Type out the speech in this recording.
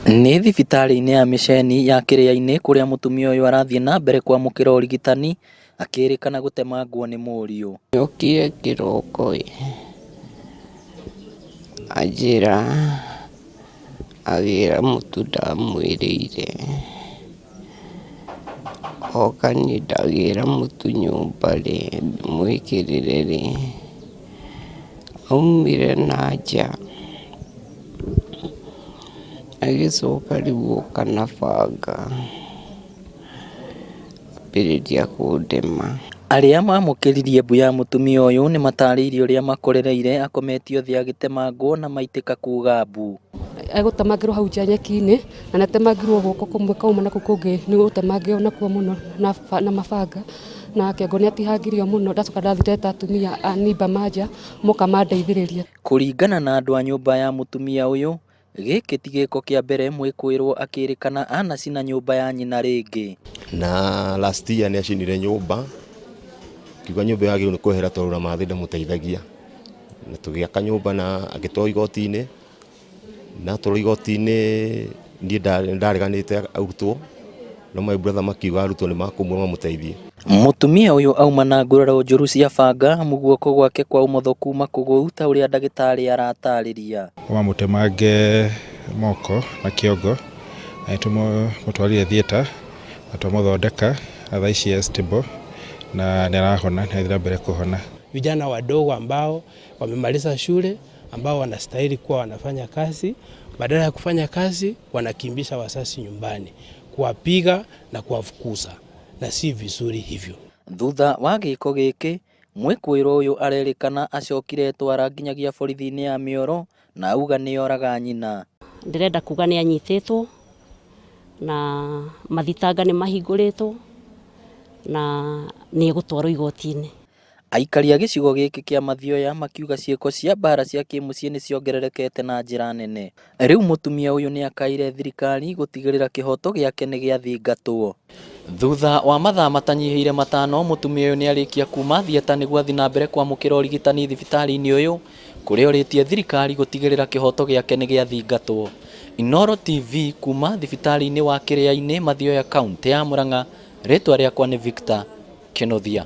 Nĩ thibitarĩ-inĩ ya mĩceni ya Kĩrĩa-inĩ kũrĩa mũtumia ũyũ arathiĩ na mbere kwamũkĩra ũrigitani akĩrĩkana gũtemangwo nĩ mũriũ. Okire kĩroko ĩ, anjĩra agĩra mũtu ndamwĩrĩire, oka niĩ ndagĩra mũtu nyũmba rĩ, ndĩmwĩkĩrĩre rĩ, aumire na nja, agĩcoka rĩu oka na banga, ambĩrĩria kũndema. Arĩa mamũkĩririe mbu ya mũtumia ũyũ nĩmatarĩirie ũrĩa makorereire akometio thĩ agĩtemangwo na maitĩka kuga mbu. Egũtemangĩrwo hau nja nyeki-inĩ na nĩatemangirwo guoko kũmwe kauma naku kũngĩ nĩ gũtemangio nakuo mũno na mabanga na kĩongo nĩ atihangirio mũno ndacoka ndathi ndeta atumia a nimba manja moka mandeithĩrĩria. Kũringana na andũ a nyũmba ya mũtumia ũyũ, gĩkĩ ti gĩko kĩa mbere mwĩkũĩrwo akĩrĩkana anacina nyũmba ya nyina rĩngĩ. Na last year nĩ acinire nyũmba, kiuga nyũmba ĩyo yagĩrĩirwo nĩ kwehera tondũ Ramathi ndamũteithagia. Na tũgĩaka nyũmba na agĩtwarwo igoti-inĩ, na atwarwo igoti-inĩ niĩ ndareganĩte arutwo, no my brother makiuga arutwo nĩ makũmwe mamũteithie. Mũtumia ũyũ auma na nguraro njũru cia banga amu guoko gwake kwa ũmotho kuma kũgũu ta ũrĩa ndagĩtarĩ aratarĩria. Mamũtemange moko na kĩongo na nĩtũmũtwarire theatre na twamũthondeka na thaa ici e stable na nĩ arahona, nĩ arathiĩ na mbere kũhona. Vijana wadogo ambao wamemaliza shule ambao wanastahili kuwa wanafanya kazi, badala ya kufanya kazi wanakimbisha wazazi nyumbani, kuwapiga na kuwafukuza, na si vizuri hivyo. Thutha wa gĩko gĩkĩ, mwĩkũĩrwo ũyũ arerĩkana acokire etwara nginyagia borithi-inĩ ya Mĩoro na auga nĩoraga nyina. Ndĩrenda kuga nĩ anyitĩtwo na mathitanga nĩ mahingũrĩtwo na nĩ egũtwarwo igoti-inĩ. Aikari a gĩcigo gĩkĩ kĩa Mathioya makiuga ciĩko cia mbara cia kĩmũciĩ nĩciongererekete na njĩra nene. Rĩu mũtumia ũyũ nĩakaĩire thirikari gũtigĩrĩra kĩhoto gĩake nĩgĩathingatwo. Thutha wa mathaa matanyihĩire matano mũtumia ũyũ nĩarĩkia kuma thieta nĩguo athiĩ na mbere kwamũkĩra ũrigitani thibitarĩ-inĩ ũyũ kũrĩa orĩtie thirikari gũtigĩrĩra kĩhoto gĩake nĩgĩathingatwo. Inooro TV kuma thibitarĩ-inĩ wa Kĩrĩa-inĩ Mathioya kauntĩ ya Murang'a, rĩtwa rĩakwa nĩ Victor Kĩnuthia.